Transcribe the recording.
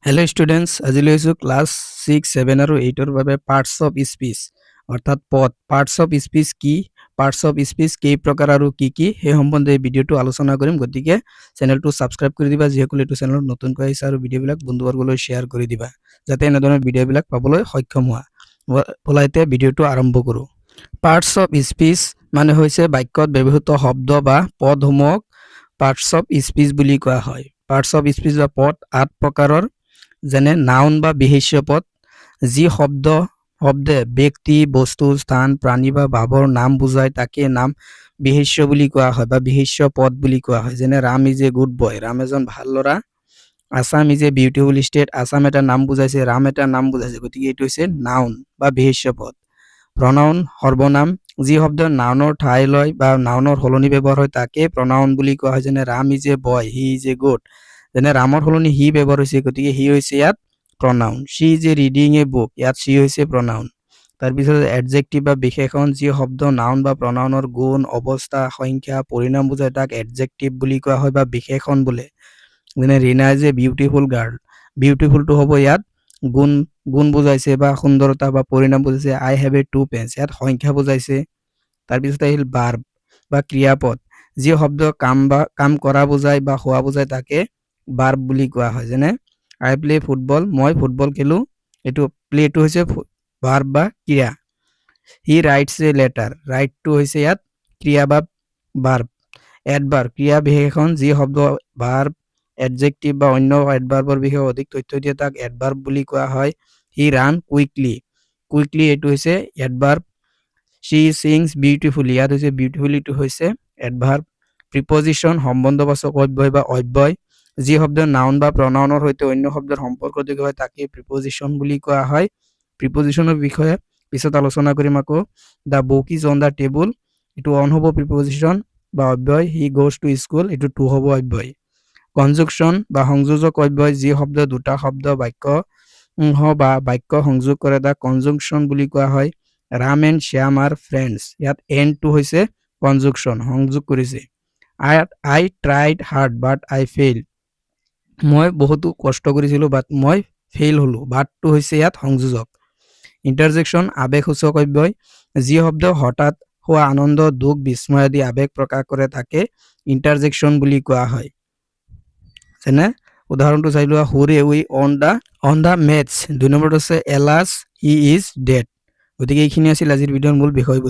Hello' students, আজি লৈ আহিছোঁ ক্লাছ 6, 7 আৰু 8ৰ বাবে পাৰ্টছ অফ স্পীচ অৰ্থাৎ পদ। পাৰ্টছ অফ স্পীচ কি, পাৰ্টছ অফ স্পীচ কেই প্ৰকাৰ আৰু কি কি, সেই সম্বন্ধে এই ভিডিঅ'টো আলোচনা কৰিম। গতিকে চেনেলটো ছাবস্ক্ৰাইব কৰি দিবা যিসকলে এইটো চেনেলত নতুনকৈ আহিছে আৰু ভিডিঅ'বিলাক বন্ধুবৰ্গলৈ শ্বেয়াৰ কৰি দিবা, যাতে এনেধৰণৰ ভিডিঅ'বিলাক পাবলৈ সক্ষম হোৱা। ব'লা, এতিয়া ভিডিঅ'টো আৰম্ভ কৰোঁ। পাৰ্টছ অফ স্পীচ মানে হৈছে বাক্যত ব্যৱহৃত শব্দ বা পদসমূহক পাৰ্টছ অফ স্পীচ বুলি কোৱা হয়। পাৰ্টছ অফ স্পীচ বা পদ আঠ প্ৰকাৰৰ, যেনে নাউন বা বিশেষ্য পদ। যি শব্দে ব্যক্তি, বস্তু, স্থান, প্ৰাণী বা ভাৱৰ নাম বুজায়, তাকে নাম বিশেষ্য বুলি কোৱা হয় বা বিশেষ্য পদ বুলি কোৱা হয়। যেনে "Ram is a good boy", Ram এজন ভাল ল'ৰা। "Assam is a beautiful state"। Assam এটা নাম বুজাইছে, ৰাম এটা নাম বুজাইছে, গতিকে এইটো হৈছে নাউন বা বিশেষ্য পদ। প্ৰনাউন, সৰ্বনাম। যি শব্দ নাউনৰ ঠাই লয় বা নাউনৰ সলনি ব্যৱহাৰ হয়, তাকে প্ৰনাউন বুলি কোৱা হয়। যেনে "Ram is a boy", "He is a goat"। যেনে ৰামৰ সলনি হি ব্যৱহাৰ হৈছে, গতিকে হি হৈছে ইয়াত pronoun. "She is a reading a book", ইয়াত শ্বি হৈছে প্ৰনাউন। তাৰপিছত এডজেক্টিভ বা বিশেষণ। যি শব্দ নাউন বা প্ৰনাউনৰ গুণ, অৱস্থা, সংখ্যা, পৰিণাম বুজায়, তাক এডজেক্টিভ বুলি কোৱা হয় বা বিশেষণ বোলে। যেনে "Rina is a beautiful girl"। বিউটিফুলটো হ'ব ইয়াত গুণ, গুণ বুজাইছে বা সুন্দৰতা বা পৰিণাম বুজাইছে। "I have a two pens", ইয়াত সংখ্যা বুজাইছে। তাৰপিছত আহিল ভাৰ্ব বা ক্ৰিয়াপদ। যি শব্দ কাম বা কাম কৰা বুজায় বা হোৱা বুজায়, তাকে ভাৰ্ব বুলি কোৱা হয়। যেনে "I play football", মই ফুটবল খেলোঁ। এইটো প্লেটো হৈছে ভাৰ্ব বা ক্ৰিয়া। "He writes a letter", ৰাইটটো হৈছে ইয়াত ক্ৰিয়া বা ভাৰ্ব। এডভাৰ্ব, ক্ৰিয়া বিশেষণ। যি শব্দ ভাৰ্ব, এডজেক্টিভ বা অন্য এডভাৰ্বৰ বিষয়ে অধিক তথ্য দিয়ে, তাক এডভাৰ্ব বুলি কোৱা হয়। "He ran quickly", quickly এইটো হৈছে এডভাৰ্ব। "She sings beautifully", ইয়াত হৈছে বিউটিফুলিটো হৈছে এডভাৰ্ব। প্ৰিপজিশ্যন, সম্বন্ধবাচক অব্যয় বা অব্যয়। যি শব্দ নাউন বা প্ৰনাউনৰ সৈতে অন্য শব্দৰ সম্পৰ্ক দেখুৱায়, তাকে প্ৰিপজিশ্যন বুলি কোৱা হয়। প্ৰিপজিশ্যনৰ বিষয়ে পিছত আলোচনা কৰিম আকৌ। "The book is on the table", এইটো অন হ'ব প্ৰিপজিশ্যন বা অব্যয়। "He goes to school", এইটো টু হ'ব অব্যয়। কনজুকশ্যন বা সংযোজক অব্যয়। যি শব্দ দুটা শব্দ, বাক্য বা বাক্য সংযোগ কৰে, তাক কনজুংশ্যন বুলি কোৱা হয়। "Ram and Shyam are friends", ইয়াত এণ্ডটো হৈছে কনজুকশ্যন, সংযোগ কৰিছে। "I tried hard but I fail", মই বহুতো কষ্ট কৰিছিলোঁ, বাট মই ফেইল হ'লোঁ। বাটটো হৈছে ইয়াত সংযোজক। ইণ্টাৰজেকশ্যন, আৱেগসূচক অব্যয়। যি শব্দ হঠাৎ হোৱা আনন্দ, দুখ, বিস্ময় আদি আৱেগ প্ৰকাশ কৰে, তাকে ইণ্টাৰজেকশ্যন বুলি কোৱা হয়। যেনে উদাহৰণটো চাই লোৱা, "Hurray, we won the match"। দুই নম্বৰত আছে, "Alas, he is dead"। গতিকে এইখিনি আছিল আজিৰ ভিডিঅ'ৰ মূল বিষয়বস্তু।